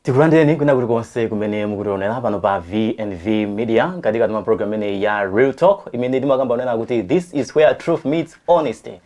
Tikulandireni kwina kulikonse kumene mukutionera pano pa V&V Media katikati mwa program imeneyi ya Real Talk, imene timakamba kunena kuti this is where truth meets honesty.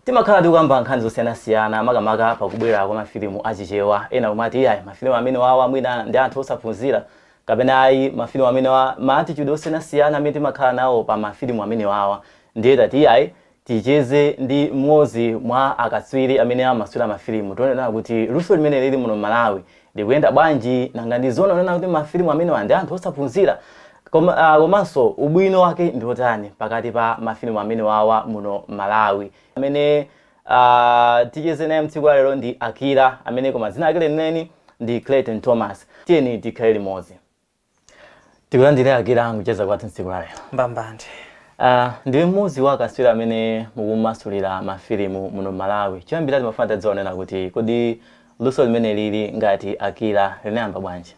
Timakhala tikukamba nkhani zosiyanasiyana, makamaka pakubwera kwa mafilimu achichewa. Ena kumati iyayi, mafilimu amene wawa mwina ndi anthu osaphunzira, kapena ayi, mafilimu amene wa ma attitude osiyanasiyana amene timakhala nawo pa mafilimu amene wawa. Ndiye tati iyayi, ticheze ndi mmodzi mwa akatswiri amene amasula mafilimu, tionena kuti luso limene lili muno Malawi likuyenda bwanji, nanga ndi zoona kunena kuti mafilimu amenewa ndi anthu osaphunzira? Komanso ubwino wake ndi otani pakati pa mafilimu amene wawa muno Malawi? Amene ticheze naye mtsiku la lero ndi Akira, amene koma dzina lake lenileni ndi Clayton Thomas. Tiyeni tikhale limodzi. Tikulandire, Akira, kucheza kwathu mtsiku la lero. Mbambande. Ndiwe mmodzi wa akatswiri amene mukumasulira mafilimu muno Malawi. Choyambira timafuna tadziwa kuti kodi luso limene lili ngati Akira linayamba bwanji?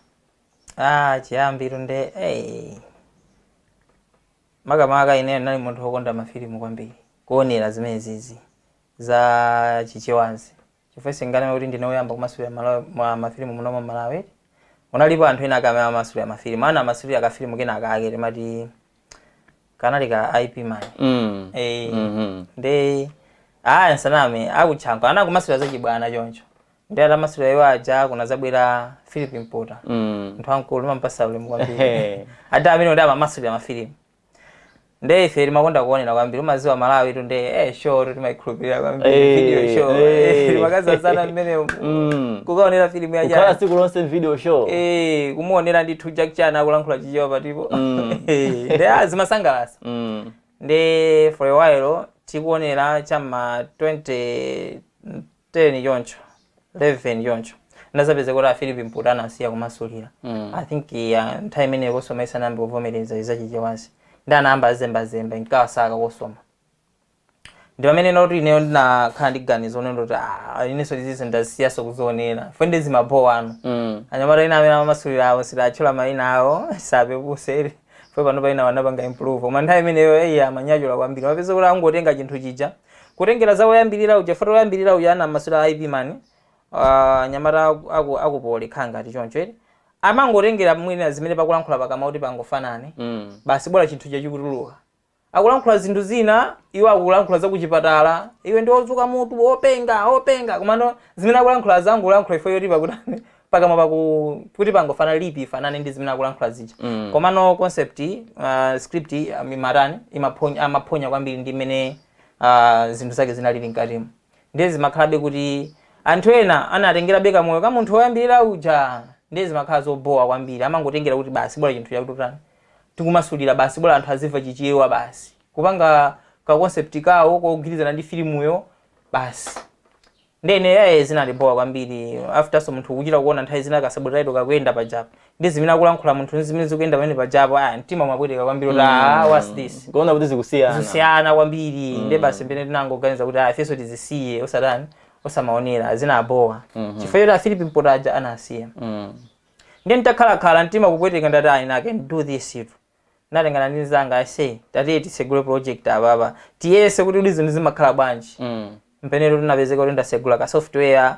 Ah, chiyambiro nde hey. Makamaka ineyo ndinali munthu wokonda mafilimu kwambiri, kuonera zimene zizi za Chichewazi, chifukwa singanene kuti ndine woyamba kumasulira mafilimu munomo Malawi. Unalipo anthu ena akamene amasulira mafilimu, ana amasulira kafilimu kena kake timati kanali ka IP Man. Nde aya nsaname akutchanko ana kumasulira zachibwana choncho. Ndi atamasulira iwo aja, kunazabwera Philip Mputa, munthu wamkulu, limampasa ulemu kwambiri. Ati amene ndi amamasulira mafilimu, nde ife timakonda kuonera kwambiri. Umaziwa Malawi tu, nde show tu timayikhulupirira kwambiri. Video show. Timakazazana mmene kukaonera filimu ya kukhala chani tsiku lonse video show. Kumuonera ndithu Jack Chan akulankhula Chichewa patipo. Nde zimasangalatsa. Nde for a while tikuonera chamma 2010 choncho, 11 choncho, ndazapeza kuti a Philip Mputa anasiya kumasulira. I think ya nthawi imeneyo COSOMA isanayambe kuvomereza zachichewazi, ndi anayamba azembazemba inkawasaka COSOMA. Ndi pamene noti ineyo ndinakhala ndi ganizo neno kuti ah, inenso izizi ndazisiyaso kuzionera fo ndi zimabowa ano. Anyamata ena amene amamasulira awo, sidatchula mayina awo, sapepuse fo pano paina wanapanga improve, koma nthawi imeneyo eyi amanyachula kwambiri. Mapeza kuti angotenga chinthu chija, kutengera za woyambirira uja, foto woyambirira uja anamasula IP Man, anyamata akupole khala ngati choncho ere amangotengera mwina zimene pakulankhula pakamwa kuti pangofanane. Basi, bola chinthu chachikutuluka, akulankhula zinthu zina, iwo akulankhula za kuchipatala, iwe ndi ozuka mutu, openga openga, komano zimene akulankhula zangolankhula ifo yoti pakutani pakamwa paku kuti pangofana lipi ifanane ndi zimene akulankhula zija. Komano concept, script imatani, imaphonya, amaphonya kwambiri ndi mmene zinthu zake zinalili mkatimo. Ndiye zimakhalabe kuti anthu ena anatengerabe kamoyo ka munthu woyambirira uja. Ndiye zimakhala zobowa kwambiri, amangotengera kuti basi, bola chinthu chakututani tikumasulira, basi bola anthu azimva Chichewa, basi kupanga ka concept kawo kogwirizana ndi filimuyo basi. Ndene yaye zinandibowa kwambiri. Afterso munthu kuchita kuona nthawi zina ka subtitle kakuyenda pajapo ndi zimene akulankhula munthu ndi zimene zikuyenda pamene pajapo, ah, mtima umapweteka kwambiri kuti ah, what's this? Kuona kuti zikusiyana. Zisiyana kwambiri. Nde basi mbene tinangoganiza kuti ah, ifenso tizisiye, osatani, osamaonera, zinabowa chifukwa choti a Philip Mputa aja anasiya. Ndiye nditakhalakhala mtima kupweteka, ndati ayi, I can do this itu. Natengana ndi nzanga ase, tatiye tisegule project apapa, tiyese kuti zinthu zimakhala bwanji. Mpenero tinapezeka kuti ndasegula ka software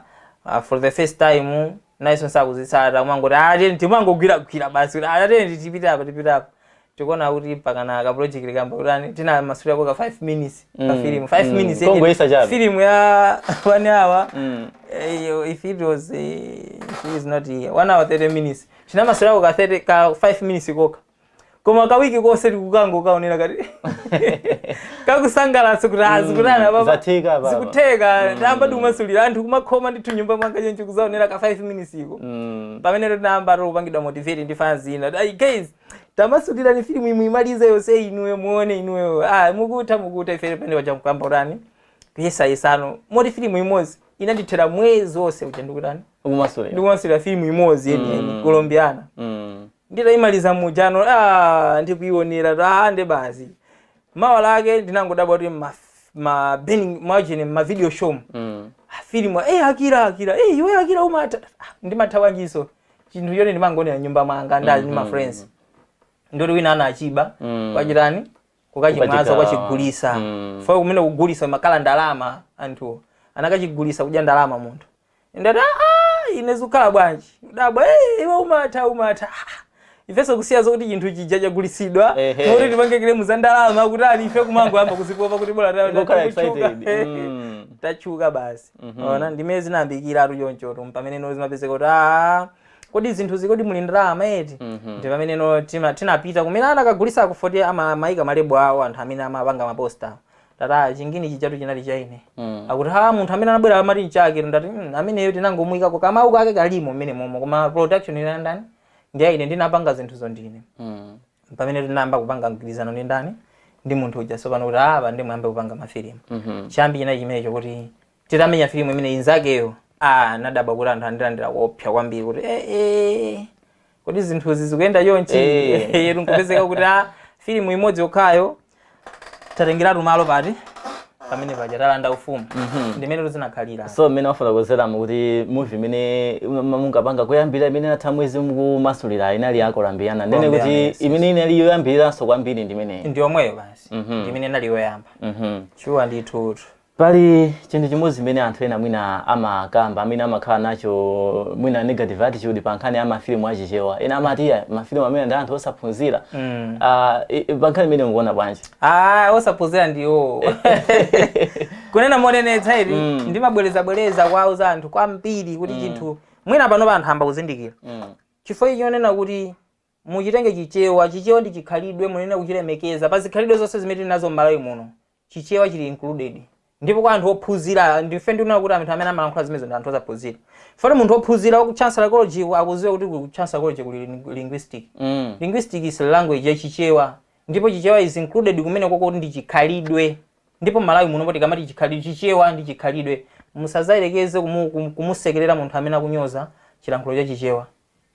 for the first time, nayenso nsakuzitsata, kumangoti ah, tiyeni timangogwiragwira basi kuti ah, tiyeni tipite apa, tipite apa. Tikuona kuti pakana ka project kamba kutani, tinamasulirako ka 5 minutes ka film, 5 minutes. Kongoyesa chabe. Film ya 1 hour. If it was if it is not 1 hour 30 minutes, tinamasulirako ka 30 ka 5 minutes koka, koma kawiki konse tikukango kaonera kati kakusangalatsa kuti ah, zikutani apapa? Zatheka apapa. Zikutheka, tayamba tikumasulira, anthu kumakhoma ndithu nyumba mwanga choncho kuzaonera ka 5 minutes iko. Pamene tinayamba tikupangidwa motivate ndi fans ina, "Ai guys, tamasulirani filimu imwe, imalize yonse inuyo, muone inuyo, ah, mukutha mukutha." Ife pamene paja kukamba kutani, kuyesayesano, moti filimu imodzi inandithera mwezi wonse uja ndikutani? Ukumasulira. Ndikumasulira filimu imodzi yeniyeni, Colombiana. Nditayimaliza mujano, ah, ndikuionera, ah, nde basi mawa lake ndinangodabwa kuti ma burning majini ma video show filimu, Akira, Akira, iwe Akira umatha. Ah, ndimathawanjiso chinthu choti ndimangonera nyumba mwanga ndi ma friends, ndoti wina anachiba kwachitani, kukachimwaza, kwachigulisa. Fo kumene kugulisa makala ndalama, anthu anakachigulisa kudya ndalama munthu. Ndati ah, Ine zikukhala bwanji? Dabwa, "Eh, iwe umatha, umatha." Ah, ifenso kusiya zokuti chinthu chija chagulisidwa, kuti tipange claim za ndalama, kuti ali ife kumangoyamba kuzipopa kuti bola Ngokhala tachuka. excited. Tachuka basi. Ona ndimene zinayambikira atu chonchoto, pamene no zimapezeka kuti, ah, kodi zinthu zikodi muli ndalama eti? Ndi pamene no tinapita kumene anakagulisa ku 40 ama amayika ma label awo anthu amene amapanga ma poster. Tata chingini chijatu chinali chaine. Akuti ha, munthu amene anabwera amati nchake. Ndati ameneyo tinangomuyikako kamawu kake kalimo mmene momo, koma production ina ndani? Ndi aine, ndinapanga zinthuzo ndine. Pamene tinayamba kupanga mgwirizano ndi ndani? Ndi munthu uja. Sopano kuti apa ndi muyambe kupanga mafilimu. Chiyambi chinali chimenecho, kuti titamenya filimu imene inzakeyo, ah, nadabwa kuti anthu andilandira kuopsa kwambiri, kuti eh, eh, kodi zinthuzi zikuyenda chonchi? Yetu nkupezeka kuti ah, filimu imodzi yokhayo tatengeratu malo pati pamene paja talanda ufumu. Ndimene zinakhalira. So mmene wafotokozeramo kuti movie imene munkapanga kuyambira imene natha mwezi mukumasulira inali ya Colombiana, ndene Colombiana, kuti imene inali yoyambiriranso kwambiri ndimeneyi? Ndi yomweyo basi. Ndimene inali yoyamba. Sure, ndithutu. Pali chinthu chimodzi chimene anthu ena mwina amakamba, amene amakhala nacho mwina negative attitude pa nkhani ya mafilimu achichewa. Ena amati, "Ya, mafilimu amene ndi anthu osaphunzira." Ah, pa nkhani imene mukuona bwanji? Ah, osaphunzira ndiwo. Kunena monenetsa iti, ndimabwerezabwereza kwauza anthu kwambiri kuti chinthu mwina pano anthu amba kuzindikira, chifukwa ichi chonena kuti muchitenge Chichewa. Chichewa ndi chikhalidwe, munene kuchilemekeza. Pa zikhalidwe zonse zimene tili nazo m'Malawi muno, Chichewa chili included. Ndipo kwa anthu ophunzira, ndife ndikunena kuti anthu amene amalankhula zimenezo ndi anthu osaphunzira. Foti munthu ophunzira ku Chancellor College akudziwa kuti ku Chancellor College kuli linguistic. Linguistic is language ya Chichewa, ndipo Chichewa is included kumene koko kuti ndi chikhalidwe. Ndipo Malawi muno tikamati chikhalidwe, Chichewa ndi chikhalidwe. Musazayerekeze kumusekerera munthu amene akunyoza chilankhulo cha Chichewa.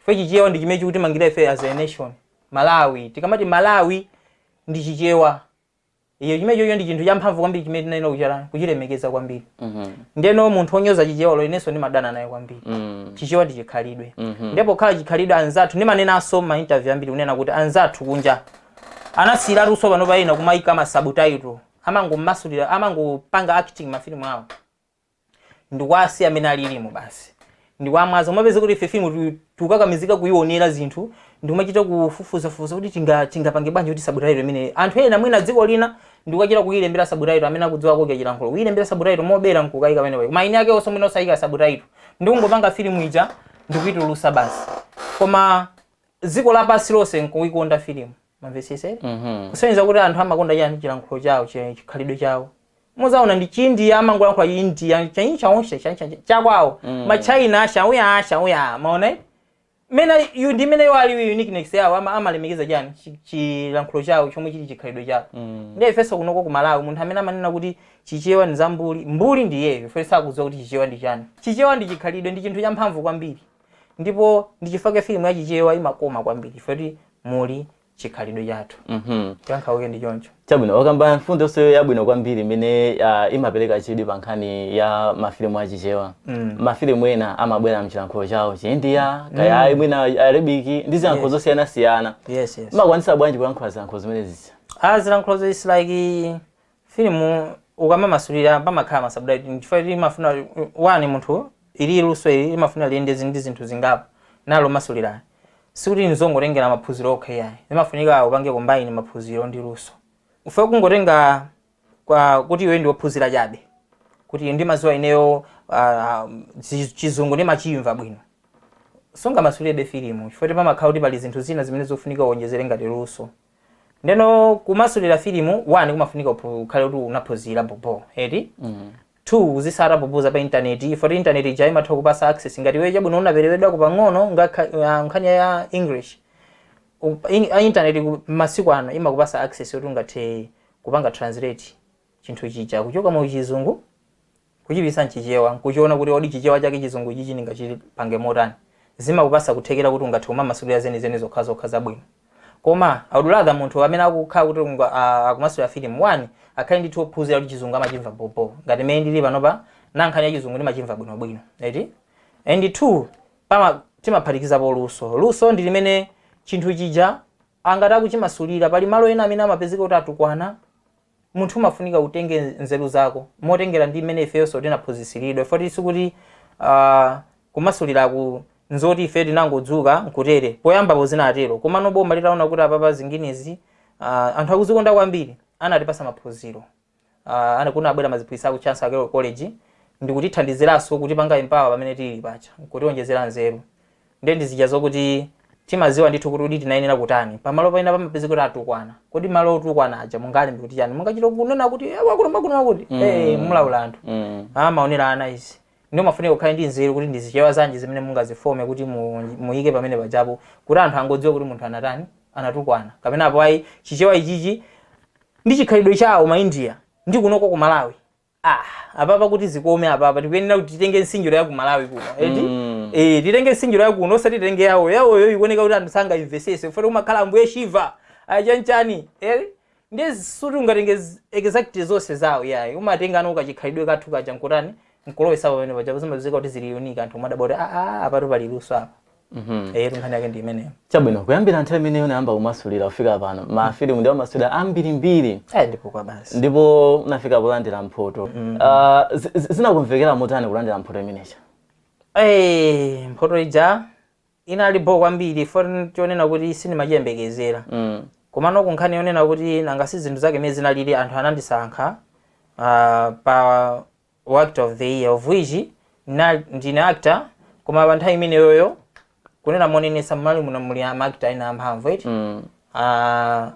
Ife Chichewa ndi chimene chikutimangira ife as a nation. Malawi, tikamati Malawi ndi Chichewa. Iyo chimene chocho ndi chinthu champhamvu kwambiri chimene tinayenera kuchilemekeza kwambiri. Ndeno munthu wonyoza Chichewa, inenso ndimadana naye kwambiri. Chichewa ndi chikhalidwe. Ndipo khala chikhalidwe, anzathu, ndimanenanso ma interview ambiri kunena kuti anzathu kunja anasiyiratunso pano paina kumayika ma subtitle, amangomasulira, amangopanga acting mafilimu awo ndikuwasiya amene alilimo basi, ndikuwamwaza. Umapeza kuti ife filimu tikukakamizika kuionera zinthu, ndikumachita kufufuzafufuza kuti tingapange bwanji kuti subtitle imene anthu ena mwina dziko lina ndikukachita kuyilembera subtitle, amene akudziwa koke chilankhulo, kuyilembera subtitle mobera nkukayika pamene paja, maini ake onse mwina osayika subtitle, ndikungopanga filimu ija ndikuyitulusa basi. Koma dziko lapansi lonse nkuikonda filimu, mamvesese? Kusonyeza kuti anthu amakonda chani? Chilankhulo chawo, chikhalidwe chawo. Muzaona ndi Chindiya amangolankhula Chindiya chainchaonse chakwawo. Machina shauya shauya, maona eh? Mena yu ndi mene ali uniqueness yawo, amalemekeza chani? Chilankhulo chawo chomwe chili chikhalidwe chawo. Ndiye ifenso kunoko ku Malawi, munthu amene amanena kuti Chichewa ndi zambuli, mbuli ndi iyeyo. Ife sakudziwa kuti Chichewa ndi chani. Chichewa ndi chikhalidwe, ndi chinthu champhamvu kwambiri, ndipo ndi chifukwa filimu ya Chichewa imakoma kwambiri, chifukwa kuti muli chikhalidwe chathu. Kuyankha ndi choncho. Chabwino, wakamba mfundo yonse yabwino kwambiri imene imapereka chidwi pa nkhani ya mafilimu achichewa. Mafilimu ena amabwera mchilankhulo chawo, Chiindiya kaya mwina Arabic ndi zilankhulo zosiyanasiyana. Yes. Makwanisa bwanji kuyankhula zilankhulo zimene zizi? Ah, zilankhulo is like filimu ukamamasulira pamakhala ma subtitle, chifukwa imafuna one munthu ili luso ili limafuna liyende ndi zinthu zingapo nalo masulira. Sikuti nzongotengera maphunziro okha iyayi, limafunika upange combine maphunziro ndi luso. Ufe kungotenga kwa kuti iwe ndi wophunzira chabe, kuti ndimadziwa ineyo Chizungu ndimachimva bwino, sungamasulirebe filimu, chifukwa pamakhala kuti pali zinthu zina zimene zofunika uwonjezere ngati luso. Ndeno kumasulira filimu, one, kumafunika ukhale kuti unaphunzira bobo eti. Two, uzisata popoza pa intaneti, for internet ija imatha kupasa access. Ngati iwe chabwino unaperewedwako pang'ono nkhani ya English, internet masiku ano imakupasa access yoti ungathe kupanga translate chinthu chija kuchoka mu Chizungu kuchipisa mchichewa, nkuchiona kuti odi Chichewa chake Chizungu chichi ndingachipange motani. Zimakupasa kuthekera kuti ungathe kumamasulira zenizeni zokhazokha zabwino. Koma I would rather munthu amene akukhala kuti akumasulira filimu, one, akhale ndithu ophunzira kuti Chizungu amachimva bobo, ngati mmene ndili panopa na nkhani ya Chizungu ndimachimva bwinobwino eti. And two, pama timaphatikizapo luso. Luso ndi limene chinthu chija angati akuchimasulira, pali malo ena amene amapezeka kuti atukwana munthu, umafunika utenge nzeru zako motengera ndi mmene ifeyonso tinaphunzitsiridwa, foti sikuti Kumasuliraku nzoti ife tinangodzuka nkutere, poyambapo zinatero, komano boma litaona kuti apapa zinginezi anthu akuzikonda kwambiri, anatipasa maphunziro. Kuna abwera maziphunzitsi aku Chancellor College ndikutithandiziranso kutipanga empower pamene tili pacha, nkutionjezera nzeru. Ndiye ndizija zokuti timaziwa ndithu kuti udi tinayenera kutani pamalo paina pamapezi kuti atukwana. Kodi malo otukwana aja mungalembe kuti chani? Mungachita kunena kuti wakuti makuti makuti, mulaula anthu amaonera ana izi. Ndio mafunika kukhale ndi nzeru kuti ndizichewa zanji zimene mungazifome kuti muyike pamene pajapo, kuti anthu angodziwa kuti munthu anatani, anatukwana kapena apo ayi. Chichewa ichichi ndi chikhalidwe chawo ma India ndi kunoko ku Malawi. Apapa kuti zikome, apapa tikuyenera kuti titenge nsinjiro ya ku Malawi kuno, eti? Titenge nsinjiro ya kuno, osati titenge yawo. Yawoyo ikuoneka kuti anthu sangayimvesese, foti umakhala Ambuye Shiva achanchani, Ndiye suti ungatenge exact zonse zawo, yayi. Umatenga ano kachikhalidwe kathu kaja nkutani, nkulowesa pamene paja, zimapezeka kuti zili unique. Anthu umadabwa kuti apatu pali luso apa. Nkhani yake ndi imeneyo. Chabwino, kuyambira nthawi imeneyo unayamba kumasulira kufika pano, mafilimu ndi amasulira ambirimbiri. Ndipo kwa basi. Ndipo unafika kulandira mphoto. Zinakumvekera motani kulandira mphoto imeneja? Mphoto ija inali bo kwambiri, foti chonena kuti sindimachiyembekezera. Komano kunkhani yonena kuti nanga si zinthu zake imene zinalili, anthu anandisankha pa Actor of the Year, of which ndine actor, koma pa nthawi imeneyoyo, kunena monenesa, mmali muno muli ama actor ena amphamvu, eti?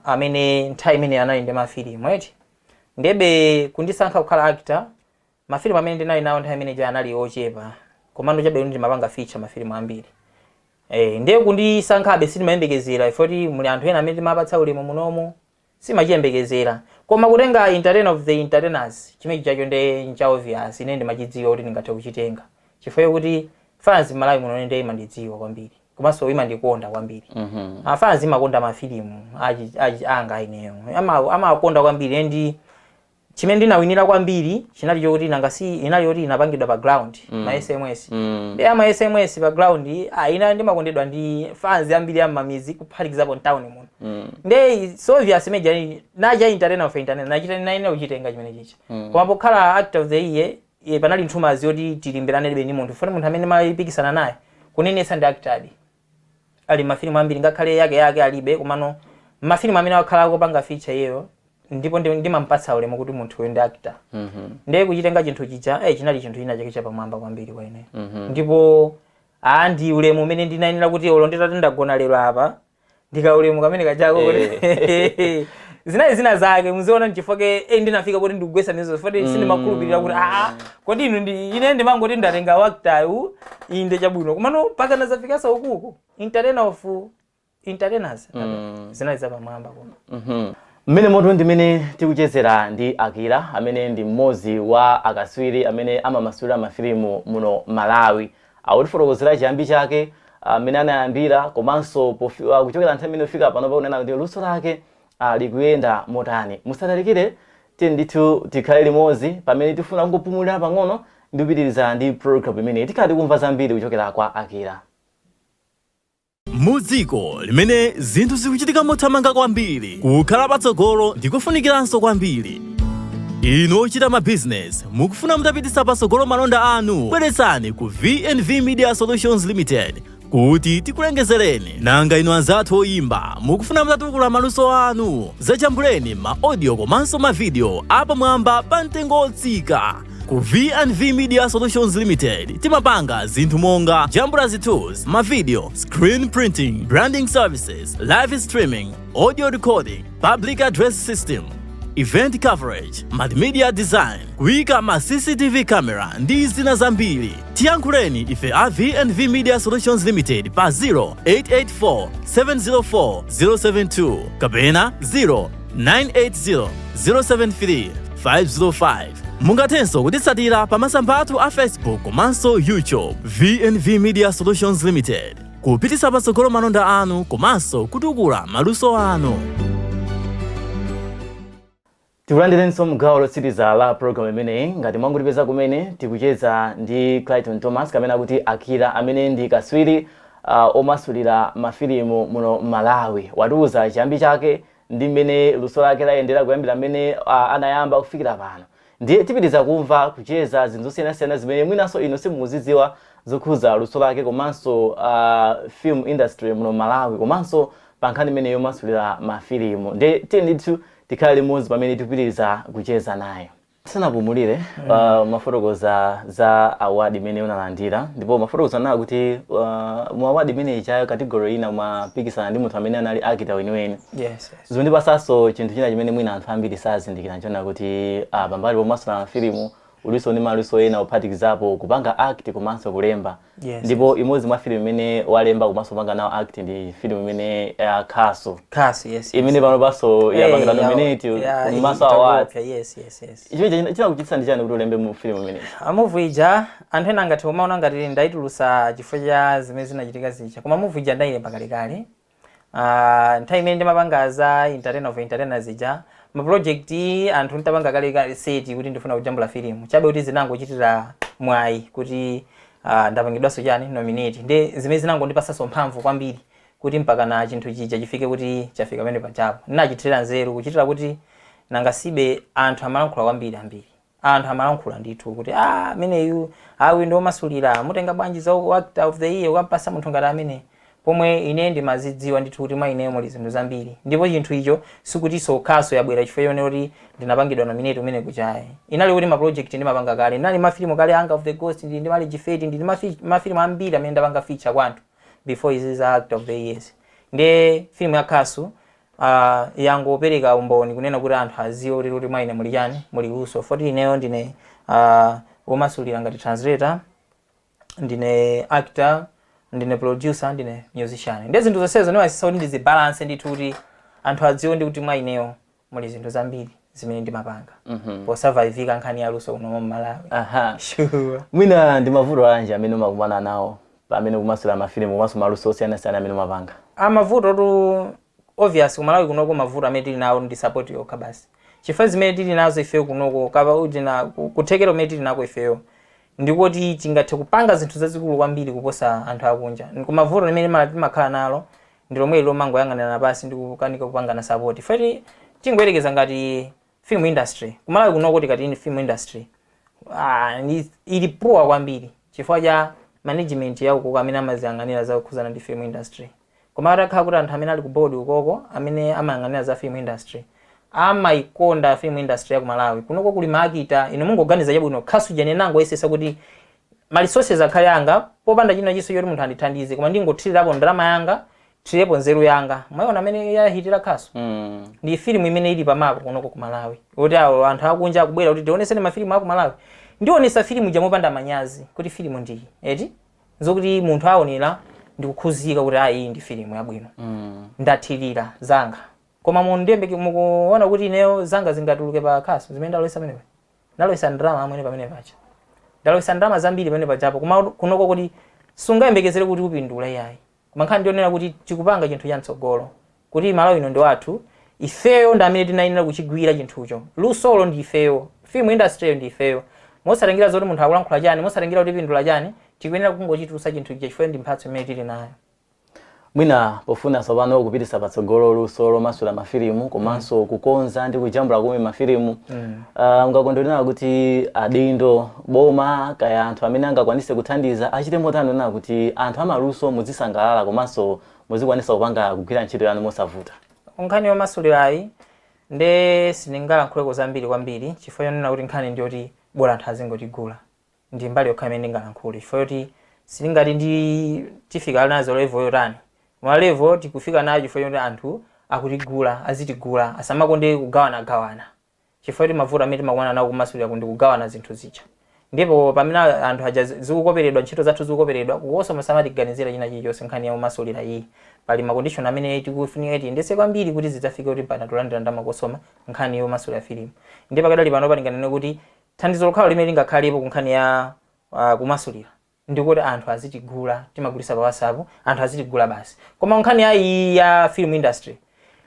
Amene nthawi imene anali ndi mafilimu, eti? Ndebe kundisankha kukhala actor, mafilimu amene ndinali nawo nthawi imene anali ochepa, komano chabe kuti ndimapanga feature mafilimu ambiri. Ndiye kundisankhabe sindimayembekezera, ifoti muli anthu ena amene timapatsa ulemu munomu, simachiyembekezera. Koma kutenga Entertainer of the Entertainers, chimene chacho nde ncha obvious. Ine ndimachidziwa kuti ndingathe kuchitenga, chifukwa kuti fans Malawi muno nde imandidziwa kwambiri, komanso imandikonda kwambiri. Fans imakonda mafilimu anga ineyo, amakonda kwambiri. And chimene ndinawinira kwambiri chinali chokuti nanga si inali yoti inapangidwa pa ground, ma SMS. Ndi ama SMS pa ground, ina ndimakondedwa ndi fans ambiri am'mamizi, kuphatikizapo mtown muno. Nde so obvious imene nacha Entertainer of Entertainer nachita, nayenera kuchitenga chimene chicha. Koma pokhala Actor of the Year, iye panali nthumazi yoti tilimbirane libe ndi munthu, foti munthu amene mayipikisana naye, kunenetsa, ndi actor ali mafilimu ambiri, ngakhale yake yake alibe, komano mafilimu amene wakhala akupanga feature iyeyo, ndipo ndimampatsa ulemu kuti munthu uyu ndi actor. Ndiye kuchitenga chinthu chija, chinali chinthu china chake chapamwamba kwambiri kwa ine. Ndipo ndi ulemu umene ndinayenera kuti olo nditati ndagona lero apa, ndika ulemu kamene kachako kuti zinali zina zake muziona. Nchifukwa ndinafika kuti ndikugwesa mizo, foti sindimakhulupirira kuti kodi inu ndi ine ndimangoti ndatenga actor, inde chabwino, komano mpaka nazafikasa ukuku, Entertainer of Entertainers, zinali zapamwamba kuno. Mmene moto ndimene tikuchezera ndi Akira, amene ndi mmodzi wa akaswiri amene amamasulira mafilimu muno Malawi. Akutifotokozera chiyambi chake, amene anayambira, komanso kuchokera nthawi imene kufika pano pakunena kuti luso lake likuyenda motani. Musatalikire, tiye ndithu tikhale limodzi pamene tifuna kungopumulira pang'ono ndi kupitiriza ndi program imeneyi. Tikhala tikumva zambiri kuchokera kwa Akira. Mudziko limene zinthu zikuchitika mothamanga kwambiri, kukhala patsogolo ndikufunikiranso kwambiri. Inu ochita mabizinesi, mukufuna mutapititsa patsogolo malonda anu, bweretsani ku VNV Media Solutions Limited kuti tikulengezereni. Nanga inu anzathu oyimba, mukufuna mutatukula maluso anu, zajambuleni ma audio komanso ma video apamwamba pa mtengo otsika. Ku VNV Media Solutions Limited timapanga zinthu monga jambula zithunzi, mavideo, screen printing, branding services, live streaming, audio recording, public address system, event coverage, multimedia design, kuyika ma CCTV camera ndi zina zambiri. Tiyankhuleni ife a VNV Media Solutions Limited pa 0884 704 072 kapena 0980 073 505. Mungathenso kutitsatira pa masamba athu a Facebook komanso YouTube. VNV Media Solutions Limited, kupititsa patsogolo malonda anu komanso kutukula maluso anu. Tikulandirenso mgawo lotsiriza la program imeneyi. Ngati mwangotipeza kumene, tikucheza ndi Clayton Thomas, kamene akuti Akira, amene ndi kaswiri omasulira mafilimu muno Malawi. Watiuza chiyambi chake ndi mmene luso lake layendera kuyambira mmene anayamba kufikira pano. Ndiye tipitiza kumva, kucheza zinthu zosiyanasiyana zimene mwinanso inu simukuzidziwa zokhuza luso lake komanso film industry muno Malawi, komanso pa nkhani imene yomasulira mafilimu. Ndiye tiye ndithu tikhale limodzi pamene tikupitiriza kucheza naye. Tisanapumulire, mafotokoza za award imene unalandira, ndipo mafotokoza nawo kuti mu award imene ichayo, category ina mwapikisana ndi munthu amene anali actor weniweni. Yes. Zundipasanso chinthu china chimene mwina anthu ambiri sazindikira, nchona kuti pambali pomasula mafilimu uliso ndi maluso ena kuphatikizapo kupanga act komanso kulemba. Ndipo imodzi mwa filimu imene walemba komanso kupanga nawo act ndi filimu imene ya Khasu. Khasu, yes. Imene pano paso yapangidwa nominate kumaso awards. Yes. Chimene chinakuchititsa ndi chani kuti ulembe mu filimu imeneyi? A movie ija, anthu ena angathe kumaona ngati ndayitulusa chifukwa cha zimene zinachitika zija, koma movie ija ndayilemba kalekale. Nthawi imene ndimapanga za Entertainer of Entertainers zija, ma project anthu nditapanga kale set kuti ndifuna kujambula filimu, chabe kuti zinangochitira mwayi kuti ndapangidwanso chani, nominate. Ndi zimene zinangondipasanso mphamvu kwambiri kuti mpaka na chinthu chija chifike kuti chafika pamene pachapo. Ndinachithira nzeru kuchitira kuti nangasibe anthu amalankhula kwambiri, ambiri anthu amalankhula ndithu kuti, "Ah, ameneyu awi ndi omasulira, mutenga bwanji za Actor of the Year ukampasa munthu ngati amene?" Pomwe ine ndimazidziwa ndithu kuti mwa ineyo muli zinthu zambiri, ndipo chinthu icho sikutinso Khasu yabwera chifukwa chonena kuti ndinapangidwa nominate umene kuchayi. Inali kuti ma project ndimapanga kale, ndinali mafilimu kale, Anger of the Ghost, ndili ndi Marriage Fate, ndili mafilimu ambiri amene ndapanga feature kwanthu before izi za Actor of the Years. Ndiye filimu ya Khasu yangopereka umboni kunena kuti anthu aziwe kuti mwa ine muli chani, muli luso, foti ineyo ndine womasulira ngati translator, ndine actor, ndine producer, ndine musician. Ndiye zinthu zonsezo ndimayesesa kuti ndizibalance ndithu kuti anthu adziwe ndi kuti mwa ineyo muli zinthu zambiri zimene ndimapanga posurvivika nkhani ya luso kuno mu Malawi. Sure. Mwina ndi mavuto anji amene umakumana nawo pamene kumasula mafilimu komanso maluso osiyanasiyana amene umapanga? Amavuto tu, obvious, kumalawi kunoko mavuto amene tili nawo ndi support yokha basi, chifukwa zimene tili nazo ifeyo kunoko kapa utina kuthekera kumene tili nako ifeyo ndikuti tingathe kupanga zinthu zazikulu kwambiri kuposa anthu akunja. Koma vuto limene timakhala nalo ndi lomwe lomangoyang'anirana pasi ndi kukanika kupangana support. Feti tingoyerekeza ngati film industry kumalawi kunoko, tikati ni film industry ili poor kwambiri chifukwa cha management ya ukoko amene amaziyang'anira za kukhuzana ndi film industry. Koma atakhala kuti anthu amene ali ku board ukoko, amene amayang'anira za film industry, amayikonda film industry ya ku Malawi kunoko, kuli ma actor. Inu mungoganiza chabwino, Khasu jene nangoyesesa kuti ma resources akhale anga popanda china chiso choti munthu andithandize, koma ndingothirirapo ndalama yanga, thirepo nzeru yanga. Mwayiona amene yahitira Khasu? Ndi filimu imene ili pamapo kunoko ku Malawi, kuti awo anthu akunja akubwera kuti tioneseni mafilimu aku Malawi, ndionesa filimu ija mopanda manyazi kuti filimu ndiyi eti, zokuti munthu aonera ndikukhuzika kuti ayi, iyi ndi filimu yabwino. Ndathirira zanga, koma mundiyembeke mukuona kuti ineyo zanga zingatuluke pa Khasu zimene ndalowesa pamenepa? Ndalowesa ndalama amwene pamene pacha, ndalowesa ndalama zambiri pamene pachapo. Koma kunoko kuti sungayembekezere kuti upindula, iyayi. Koma nkhani ndionera kuti tikupanga chinthu cha mtsogolo, kuti Malawi ino ndi wathu, ifeyo ndi amene tinayenera kuchigwira chinthucho. Lusolo ndi ifeyo, film industry ndi ifeyo, mosatangira zoti munthu akulankhula chani, mosatangira kuti pindula chani, tikuyenera kungochitulutsa chinthu ichi chifukwa ndi mphatso imene tili nayo. Mwina pofuna tsopano kupititsa patsogolo luso lomasula mafilimu komanso kukonza ndi kujambula komwe mafilimu, ungakondwerera kuti adindo, boma kaya anthu amene angakwanise kuthandiza achite motani onena kuti anthu amaluso muzisangalala komanso muzikwanisa kupanga, kugwira ntchito yanu mosavuta? Nkhani yomasulirayi nde sindingalankhuleko zambiri kwambiri, chifukwa chonena kuti nkhani ndiyoti bola anthu azingotigula. Ndi mbali yokha imene ndingalankhule, chifukwa choti sindingati ndi tifika nazo level yotani, koma level tikufika nayo chifukwa choti anthu akutigula, azitigula, asamakonde kugawanagawana, chifukwa choti mavuto amene timakumana nawo kumasulira ndi kugawana zinthu zija. Ndipo pamene anthu aja zikukoperedwa, ntchito zathu zikukoperedwa kukoso, musamatiganizira china chilichonse. Nkhani ya umasulira iyi pali ma condition amene tikufunika tiyendetse kwambiri kuti zidzafike kuti mpaka tulandira ndalama kosoma nkhani yomasulira filimu. Ndiye pakadali pano palinganene kuti thandizo lokhalo limene lingakhalepo ku nkhani ya kumasulira ndikuti anthu azitigula. Timagulisa pa WhatsApp, anthu azitigula basi. Koma nkhani ya iyi ya film industry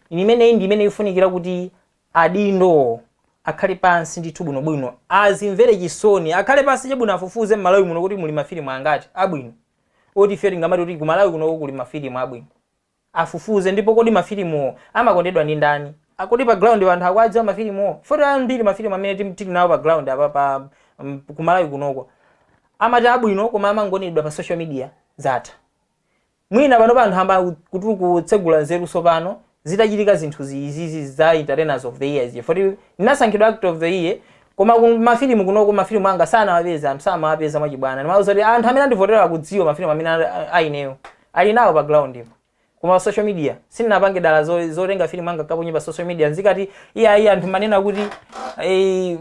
imeneyi ndi imene ifunikira kuti adindo akhale pansi ndithu bwinobwino, azimvere chisoni, akhale pansi chabwino, afufuze m'Malawi muno kuti muli mafilimu angati abwino oti ife tingamati kuti ku Malawi kunoko kuli mafilimu abwino. Afufuze ndipo kodi mafilimuwo amakondedwa ndi ndani? Akuti pa ground anthu akwadziwa mafilimuwo foti ambiri mafilimu amene tili nawo pa ground apa pa kumalawi kunoko amati abwino, koma amangonedwa pa social media, zatha. Mwina pano pa anthu amba kuti kutsegula nzeru sopano zitachitika zinthu zizizi za Entertainers of the Year zija, foti ndinasankhidwa Actor of the Year, koma ku mafilimu kunoko mafilimu anga sanawapeza, samawapeza mwachibwana. Ndimauza kuti anthu amene andivotera akudziwa mafilimu amene aineyo ali nawo pa ground ipo, koma pa social media sindinapange dala zotenga filimu anga kaponye pa social media nzikati iya iya anthu manena kuti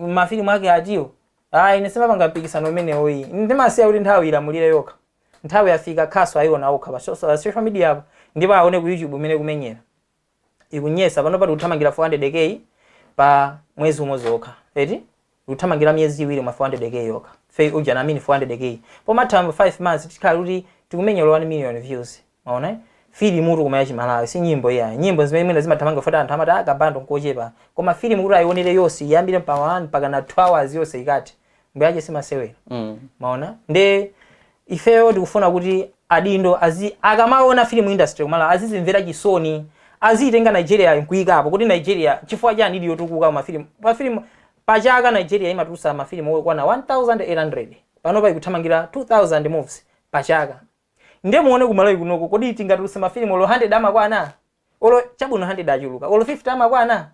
mafilimu ake atiyo. Ayi, ine simapanga mpikisano umenewo iyi. Ndimasiya kuti nthawi ilamulire yokha. Nthawi yafika, khaso ayiona okha pa social media apo, ndipo aone ku YouTube umene kumenyera ikunyesa. Pano pati kuthamangira 400K pa mwezi umodzi okha, eti kuthamangira miyezi 2 mwa 400K yokha fe uja namini 400K pomatha 5 months tikhala kuti tikumenyera 1 million views. Maona, eh? Filimu tu, koma yachimalawi, si nyimbo iya. Nyimbo zimene mwina zimathamanga foti anthu amati akabando nkochepa, koma filimu kuti ayionere yonse iyambire pa 1 mpaka na 2 hours yonse ikati mbuyache simasewera. Maona, nde ifeyo tikufuna kuti adindo azi akamaona film industry kumala azizimvera chisoni, azitenga Nigeria nkuyikapo kuti Nigeria chifukwa chani ili yotukuka mafilimu pa filimu pachaka. Nigeria imatulutsa mafilimu okwana 1800, panopa ikuthamangira 2000 movies pachaka. Ndiye muone kumalawi kunoko, kodi tingatulutse mafilimu olo 100 amakwana? Olo chabwino 100 achuluka, olo 50 amakwana?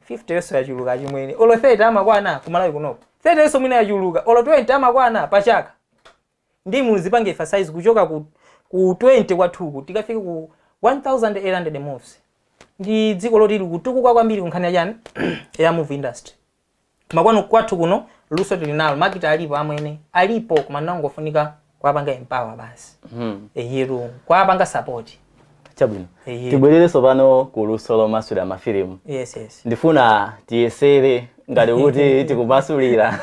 50 yonso yachuluka achimwene. Olo 30 amakwana kumalawi kunoko? 30 yonso mwina yachuluka. Olo 20 amakwana pachaka? Ndi muzipange emphasize kuchoka ku 20 kwathuku tikafike ku 1800 movies. Ndi dziko loti likutukuka kwambiri kunkhani ya chani, ya movie industry. Makwanu kwathu kuno luso tili nalo, ma actor alipo amwene, alipo, koma nangofunika kuwapanga empower basi. Eyetu, kuwapanga support. Chabwino. Eye. Tibwererenso pano ku luso lomasulira mafilimu. Yes. Ndifuna tiyesere ngati kuti tikumasulira,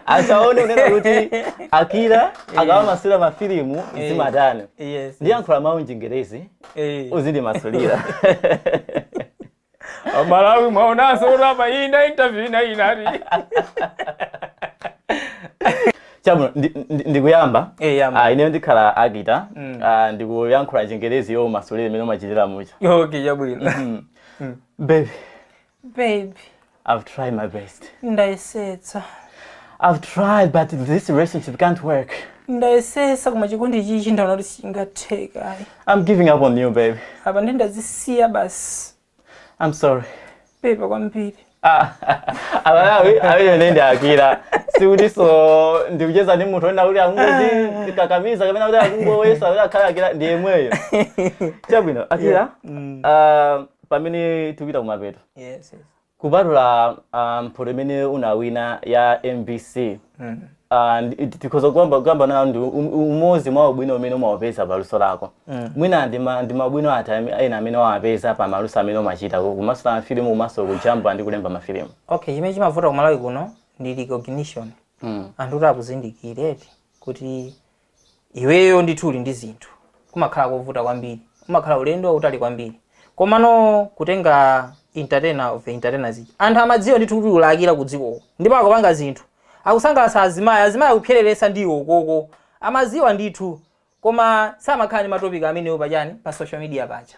asaone unena kuti Akira akamamasula mafilimu zimatani. Ndiyankhula mawu mchingerezi, uzindimasulira. Malawi mwaonanso kuti apa ina interview ina inati. Chabwino, ndikuyamba. Eh, yamba. Ah, ineyo ndikhala actor. Ah, ndikuyankhula chingerezi, yo umasulire imene umachitira mucha. Okay, chabwino. Baby. Baby. I've tried my best. Ndayesetsa. I've tried, but this relationship can't work. Ndayesetsa, koma chikondi chichi ndaona kuti sichingatheka ayi. I'm giving up on you, baby. Apa ndi ndazisiya basi. I'm sorry. Pepa kwambiri. Ah, abalawi amene ndi Akira, sikuti so ndikucheza ndi munthu ena kuti akungozi kakamiza kapena kuti akungowesa kuti akhale Akira, ndi yemweyo. Chabwino Akira, ah, pamene tikupita kumapeto, Yes. kupatula mphoto imene unawina ya MBC, tikhoza kuyamba nawo ndi umodzi mwa ubwino umene umawapeza paluso lako. Mwina ndi mabwino ati ena amene wawapeza pa maluso amene umachita, kumasula mafilimu komanso kujambula ndi kulemba mafilimu? Okay, chimene chimavuta kumalawi kuno ndi recognition. Anthu kuti akuzindikire eti kuti iweyo ndithu uli ndi zinthu, kumakhala kovuta kwambiri, kumakhala ulendo wautali kwambiri. Komano kutenga Entertainer of the Entertainers iji, anthu amadziwa ndithu kuti ulakira ku dzikoko ndipo akupanga zinthu, akusangalatsa azimayi, azimayi akupyereresa ndiwo ukoko, amadziwa ndithu, koma samakhala ndi ma topic amenewo pachani, pa social media pacha.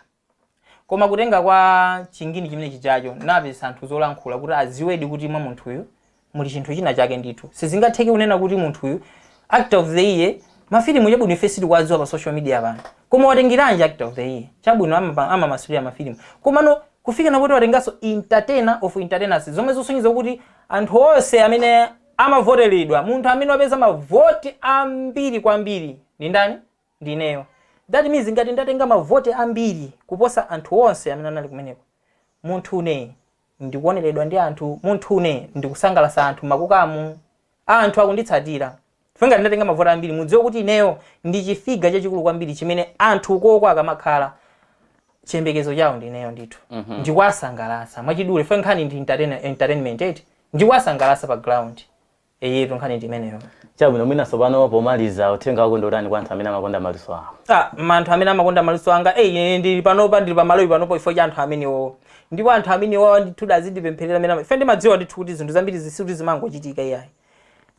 Koma kutenga kwa chingini chimene chijacho, napeza anthu zolankhula kuti adziwedi kuti mwa munthuyu muli chinthu china chake ndithu. Sizingatheke kunena kuti munthuyu Actor of the Year, mafilimu chabwino ife sitikuwadziwa pa social media pano, koma watengeranji Actor of the Year? Chabwino amamasulira mafilimu, komano kufika napoti watenganso Entertainer of Entertainers, zomwe zosonyeza kuti anthu onse amene amavoteredwa, munthu amene wapeza mavoti ambiri kwambiri ndi ndani? Ndineyo. That means ngati ndatenga mavoti ambiri kuposa anthu onse amene anali kumeneko, munthune ndikuoneredwa ndi anthu, munthune ndikusangalatsa anthu makukamu, anthu akunditsatira. Chifukwa ngati ndatenga mavoti ambiri, mudziwe kuti ineyo ndi chi figure chachikulu kwambiri chimene anthu koko akamakhala chiyembekezo chawo ndineyo ndithu. Ndikuwasangalatsa mwachidule, chifukwa nkhani ndi entertainment eti, ndikuwasangalatsa pa ground. Eyetu, nkhani ndi imeneyo. Chabwino, mwina tsopano pomaliza, uthenga wako ndi utani kwa anthu amene amakonda maluso awo? Ah, anthu amene amakonda maluso anga, ine ndili panopa, ndili pamalowi panopo chifukwa cha anthu amenewo, ndipo anthu amenewo ndithu azindipempherera amene ife ndimadziwa ndithu kuti zinthu zambiri zisikuti zimangochitika iyayi,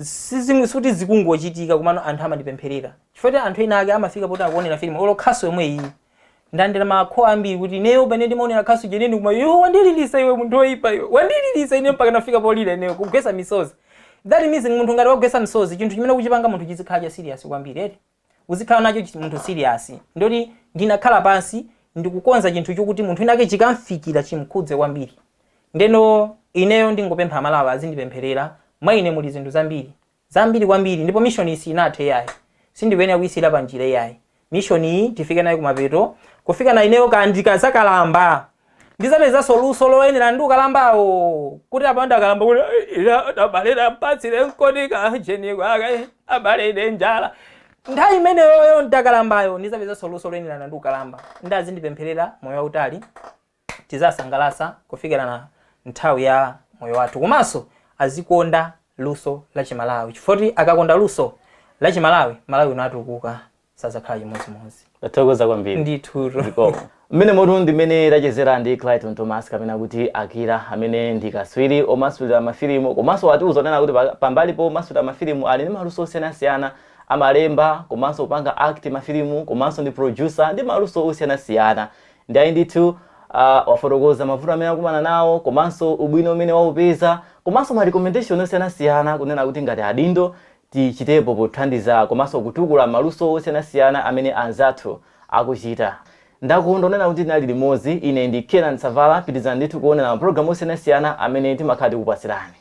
sikuti zikungochitika, komano anthu amandipempherera chifukwa kuti anthu ena ake amafika poti akuonera filimu olo khaso yomwe iyi. Ndalandira ma call ambiri kuti ineyo pene ndimaonera Khasu Cheneni kuma, iwe wandililisa, iwe munthu woyipa iwe, wandililisa ine mpaka nafika polira ineyo kugwesa misozi. That means munthu ngati wagwesa misozi, chinthu chimene ukuchipanga munthu chizikhala cha serious kwambiri, eti? Uzikhala nacho munthu serious. Ndoti ndinakhala pansi ndikukonza chinthu chokuti munthu inake chikamfikira, chimkhudze kwambiri. Ndeno ineyo ndingopempha Amalawi azindipempherera. Mwa ine muli zinthu zambiri, zambiri kwambiri, ndipo mission iyi sinathe iyayi. Sindikuyenera kuyisira pa njira iyayi. Mission iyi tifike nayo kumapeto, kufika na ineyo kandikazakalamba ndizapezanso luso loyenera ndi ukalambawo, kuti apa ndakalamba kuti abale mpatsire nkoni kacheni kwake, abale ine njala. Nthawi imeneyoyo ndakalambayo ndizapezanso luso loyenera ndi ukalamba. Ndazindipempherera moyo wautali, tizasangalasa kufikira na nthawi ya moyo wathu. Komanso azikonda luso la Chimalawi, chifukwa akakonda luso la Chimalawi, Malawi uno atukuka, sazakhala chimodzimodzi. Tathokoza kwambiri. Ndithu. Zikomo. Mmene motu ndimene tachezera ndi Clayton Thomas, kapena kuti Akira, amene ndi kaswiri omasulira mafilimu, komanso atiuza kunena kuti pambali pomasulira mafilimu ali ndi maluso osiyanasiyana, amalemba komanso kupanga act mafilimu, komanso ndi producer ndi maluso osiyanasiyana. Ndi ayi ndithu, wafotokoza mavuto amene akumana nawo, komanso ubwino umene waupeza, komanso ma recommendation osiyanasiyana kunena kuti ngati adindo tichitepo pothandiza komanso kutukula maluso osiyanasiyana amene anzathu akuchita. Ndakondwa kunena kuti tinali limodzi. Ine ndi Kenan Savala. Pitizani ndithu kuonera mapulogalamu osiyanasiyana amene timakhala tikupasirani.